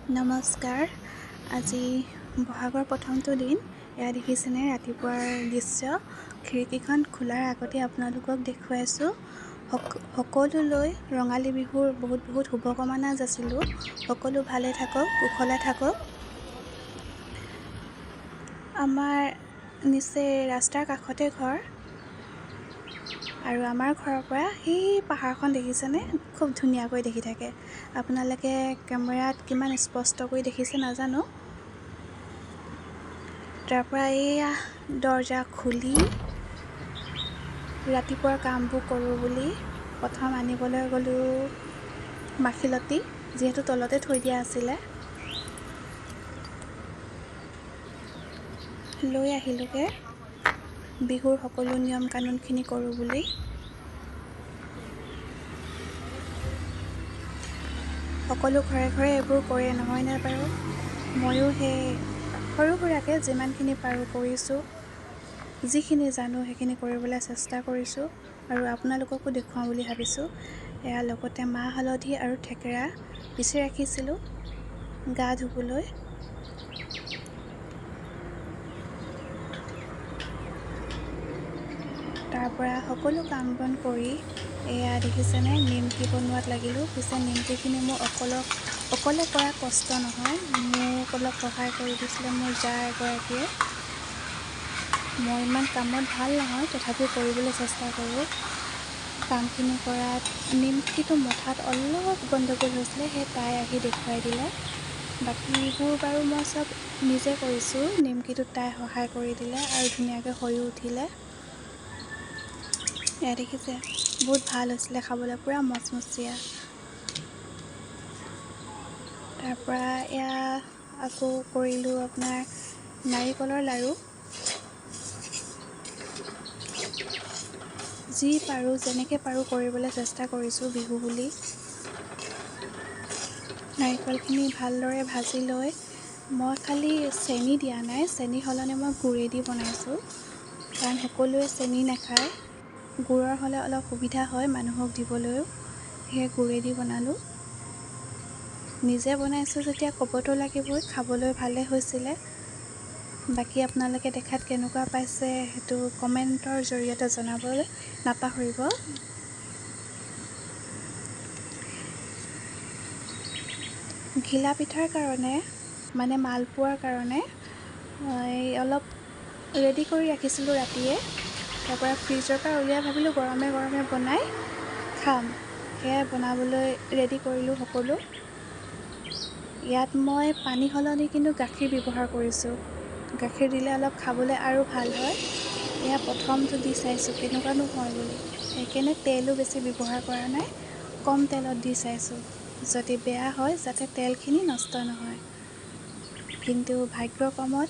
নমস্কাৰ। আজি বহাগৰ প্ৰথমটো দিন। এয়া দেখিছেনে ৰাতিপুৱাৰ দৃশ্য। খিৰিকীখন খোলাৰ আগতে আপোনালোকক দেখুৱাইছোঁ। সকলোলৈ ৰঙালী বিহুৰ বহুত বহুত শুভকামনা যাচিলোঁ। সকলো ভালে থাকক, কুশলে থাকক। আমাৰ নিচেই ৰাস্তাৰ কাষতে ঘৰ আৰু আমাৰ ঘৰৰ পৰা সেই পাহাৰখন দেখিছেনে, খুব ধুনীয়াকৈ দেখি থাকে। আপোনালোকে কেমেৰাত কিমান স্পষ্টকৈ দেখিছে নাজানো। তাৰপৰা এইয়া দৰ্জা খুলি ৰাতিপুৱাৰ কামবোৰ কৰোঁ বুলি প্ৰথম আনিবলৈ গ'লোঁ মাখিলতী, যিহেতু তলতে থৈ দিয়া আছিলে। লৈ আহিলোঁগৈ বিহুৰ সকলো নিয়ম কানুনখিনি কৰোঁ বুলি। সকলো ঘৰে ঘৰে এইবোৰ কৰে নহয়নে বাৰু? ময়ো সেই সৰু সুৰাকৈ যিমানখিনি পাৰোঁ কৰিছোঁ, যিখিনি জানো সেইখিনি কৰিবলৈ চেষ্টা কৰিছোঁ আৰু আপোনালোককো দেখুৱাওঁ বুলি ভাবিছোঁ। এয়া লগতে মাহ হালধি আৰু থেকেৰা পিচি ৰাখিছিলোঁ গা ধুবলৈ। তাৰপৰা সকলো কাম বন কৰি এয়া দেখিছেনে নিমকি বনোৱাত লাগিলোঁ। পিছে নিমকিখিনি মোৰ অকলে কৰা কষ্ট নহয়, মোক অলপ সহায় কৰি দিছিলে মোৰ জা এগৰাকীয়ে। মই ইমান কামত ভাল নহয়, তথাপিও কৰিবলৈ চেষ্টা কৰোঁ। কামখিনি কৰাত নিমকিটো মঠাত অলপ গণ্ডগোল হৈছিলে, সেই তাই আহি দেখুৱাই দিলে। বাকীবোৰ বাৰু মই চব নিজে কৰিছোঁ, নিমকিটোত তাই সহায় কৰি দিলে আৰু ধুনীয়াকৈ হৈও উঠিলে। এয়া দেখিছে বহুত ভাল হৈছিলে খাবলৈ, পূৰা মচমচীয়া। তাৰপৰা এয়া আকৌ কৰিলোঁ আপোনাৰ নাৰিকলৰ লাড়ু। যি পাৰোঁ যেনেকৈ পাৰোঁ কৰিবলৈ চেষ্টা কৰিছোঁ বিহু বুলি। নাৰিকলখিনি ভালদৰে ভাজি লৈ মই খালি চেনি দিয়া নাই, চেনি সলনি মই গুৰেদি বনাইছোঁ, কাৰণ সকলোৱে চেনি নাখায়। গুৰৰ হ'লে অলপ সুবিধা হয় মানুহক দিবলৈও, সেয়ে গুৰেদি বনালোঁ। নিজে বনাইছোঁ যেতিয়া ক'বতো লাগিবই, খাবলৈ ভালেই হৈছিলে। বাকী আপোনালোকে দেখাত কেনেকুৱা পাইছে সেইটো কমেণ্টৰ জৰিয়তে জনাবলৈ নাপাহৰিব। ঘিলা পিঠাৰ কাৰণে মানে মালপোৱাৰ কাৰণে এই অলপ ৰেডি কৰি ৰাখিছিলোঁ ৰাতিয়ে। তাৰপৰা ফ্ৰিজৰ পৰা উলিয়াই ভাবিলোঁ গৰমে গৰমে বনাই খাম, সেয়াই বনাবলৈ ৰেডি কৰিলোঁ সকলো। ইয়াত মই পানী সলনি কিন্তু গাখীৰ ব্যৱহাৰ কৰিছোঁ, গাখীৰ দিলে অলপ খাবলৈ আৰু ভাল হয়। এয়া প্ৰথমটো দি চাইছোঁ কেনেকুৱানো হয় বুলি, সেইকাৰণে তেলো বেছি ব্যৱহাৰ কৰা নাই, কম তেলত দি চাইছোঁ, যদি বেয়া হয় যাতে তেলখিনি নষ্ট নহয়। কিন্তু ভাগ্যক্ৰমত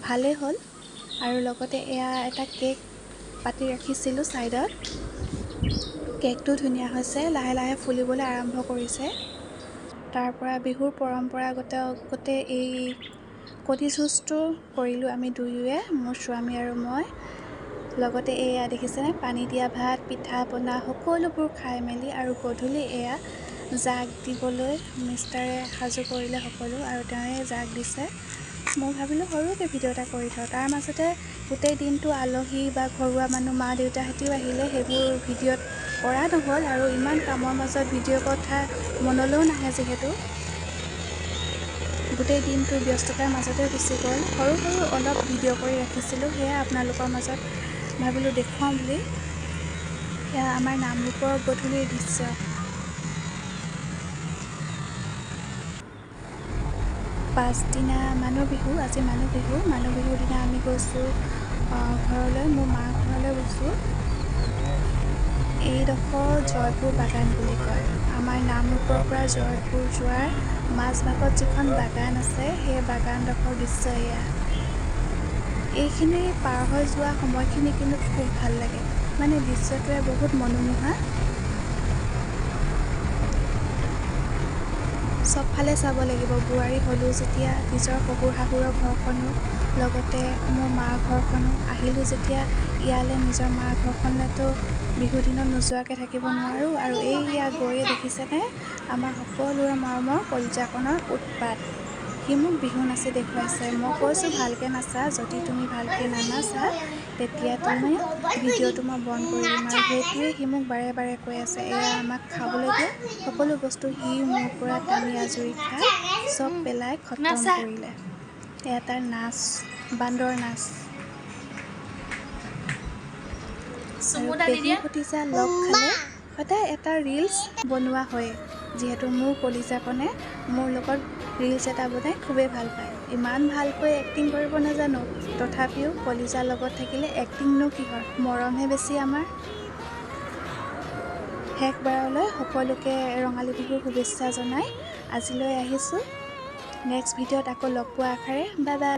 ভালেই হ'ল। আৰু লগতে এয়া এটা কেক পাতি ৰাখিছিলোঁ ছাইডত, কেকটো ধুনীয়া হৈছে, লাহে লাহে ফুলিবলৈ আৰম্ভ কৰিছে। তাৰপৰা বিহুৰ পৰম্পৰাগত গোটেই এই কণী যুঁজটো কৰিলোঁ আমি দুয়োৱে, মোৰ স্বামী আৰু মই। লগতে এয়া দেখিছেনে পানী দিয়া ভাত, পিঠা পনা সকলোবোৰ খাই মেলি আৰু গধূলি এয়া জাগ দিবলৈ মিষ্টাৰে সাজু কৰিলে সকলো আৰু তেওঁৱে জাগ দিছে। মই ভাবিলোঁ সৰুকৈ ভিডিঅ' এটা কৰি থওঁ। তাৰ মাজতে গোটেই দিনটো আলহী বা ঘৰুৱা মানুহ মা দেউতাহঁতিও আহিলে, সেইবোৰ ভিডিঅ'ত কৰা নহ'ল আৰু ইমান কামৰ মাজত ভিডিঅ' কথা মনলৈও নাহে, যিহেতু গোটেই দিনটো ব্যস্ততাৰ মাজতে গুচি গ'ল। সৰু সৰু অলপ ভিডিঅ' কৰি ৰাখিছিলোঁ, সেয়া আপোনালোকৰ মাজত ভাবিলোঁ দেখুৱাওঁ বুলি। সেয়া আমাৰ নামৰূপৰ গধূলিৰ দৃশ্য। পাছদিনা মানুহ বিহু, আজি মানুহ বিহু। মানুহ বিহুৰ দিনা আমি গৈছোঁ ঘৰলৈ, মোৰ মাৰ ঘৰলৈ গৈছোঁ। এইডোখৰ জয়পুৰ বাগান বুলি কয়। আমাৰ নামৰূপৰ পৰা জয়পুৰ যোৱাৰ মাজভাগত যিখন বাগান আছে, সেই বাগানডোখৰ দৃশ্য এয়া। এইখিনি পাৰ হৈ যোৱা সময়খিনি কিন্তু খুব ভাল লাগে, মানে দৃশ্যটোৱে বহুত মনোমোহা। চবফালে চাব লাগিব, বোৱাৰী হ'লোঁ যেতিয়া নিজৰ শহুৰ শাহুৰৰ ঘৰখনো, লগতে মোৰ মাৰ ঘৰখনো। আহিলোঁ যেতিয়া ইয়ালৈ নিজৰ মাৰ ঘৰখনলৈতো বিহু দিনত নোযোৱাকৈ থাকিব নোৱাৰোঁ। আৰু এইয়া গৈয়ে দেখিছেনে আমাৰ সকলোৰে মৰমৰ কলিজাকণৰ উৎপাত। সি মোক বিহু নাচি দেখুৱাইছে। মই কৈছোঁ ভালকৈ নাচা, যদি তুমি ভালকৈ নানাচা তেতিয়া তুমি ভিডিঅ'টো মই বন্ধ কৰি দিম। আৰু সেইটোৱে সি মোক বাৰে বাৰে কৈ আছে। এয়া আমাক খাবলৈ দিয়া সকলো বস্তু সি মোৰ পৰা টানি আজুৰি খাই চব পেলাই খতম কৰিলে। এয়া তাৰ নাচ, বান্দৰ নাচ। আৰু পেহী ভতিজা লগ খালে সদায় এটা ৰিলচ বনোৱা হয়, যিহেতু মোৰ কলিজাকণে মোৰ লগত ৰিলচ এটা বনাই খুবেই ভাল পায়। ইমান ভালকৈ এক্টিং কৰিব নাজানো, তথাপিও কলিজাৰ লগত থাকিলে এক্টিংনো কিহৰ, মৰমহে বেছি আমাৰ। শেষবাৰলৈ সকলোকে ৰঙালী বিহুৰ শুভেচ্ছা জনাই আজিলৈ আহিছোঁ। নেক্সট ভিডিঅ'ত আকৌ লগ পোৱা আশাৰে, বাই বাই।